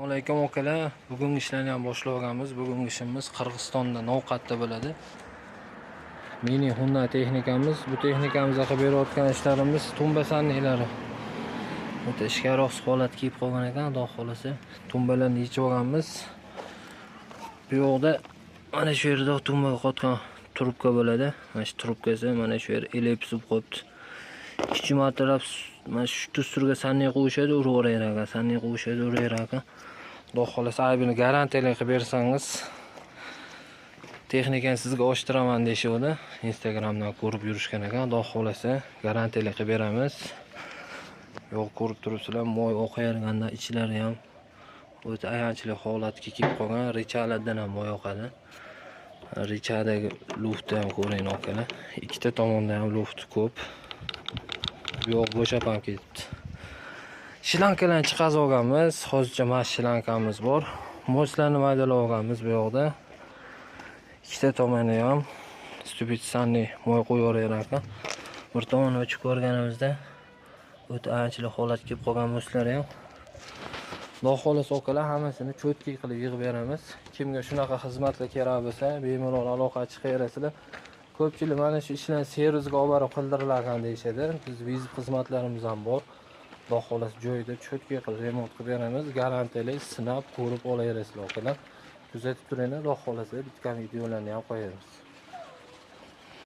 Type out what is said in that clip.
Alaykum akalar, bugungi ishlarni ham boshlaganmiz. Bugungi ishimiz Qirg'izistonda Novqatda bo'ladi. Mini Hyundai texnikamiz. Bu texnikamizga qilib berayotgan ishlarimiz tumba sanniklari. O'ta ishga yaroqsiz holat kelib qolgan ekan, xudo xolasa. Tumbalarni yechib olganmiz. Bu yoqda mana shu yerda tumbaga qotgan trubka bo'ladi. Mana shu trubkasi mana shu yer elep suvib qolibdi. 2 martalab mana shu tusturga sanniy qo'yishadi, uraverar ekan, sanniy qo'yishadi, uraverar ekan. Xudo xolasa aybini garantiyali qilib bersangiz texnikani sizga oshtiraman deyishuvdi. Instagramdan ko'rib yurishgan ekan. Xudo xolasa garantiyali qilib beramiz. Yo'q, ko'rib turibsizlar, moy oqayotganda ichlari ham o'ta ayanchli holatga kelib qolgan. Richalardan ham moy oqadi. Richadagi luftni ham ko'ring akalar. Ikkita tomonda ham luft ko'p. Bu yoq bo'shab ham ketibdi. Shlankalarni chiqazib olganmiz. Hozircha mana shlankamiz bor. Moslarni maydalab olganmiz bu yoqda. Ikkita tomoni ham stupitsanni moy qo'yib yuborar ekan. Bir tomonni ochib ko'rganimizda o'ta ayanchli holatga kelib qolgan moslari ham. Xudo xolasa akalar hammasini cho'tki qilib yig'ib beramiz. Kimga shunaqa xizmatlar kerak bo'lsa, bemalol aloqa chiqaverasizlar. Ko'pchilik mana shu ishlarni servisga olib borib qildirilar deyishadi. Biz vizit xizmatlarimiz ham bor. Xudo xolasa joyida cho'tki qilib remont qilib beramiz. Garantiyali sinab ko'rib olaverasizlar akalar. Kuzatib turinglar, xudo xolasa bitgan videolarni ham qo'yamiz.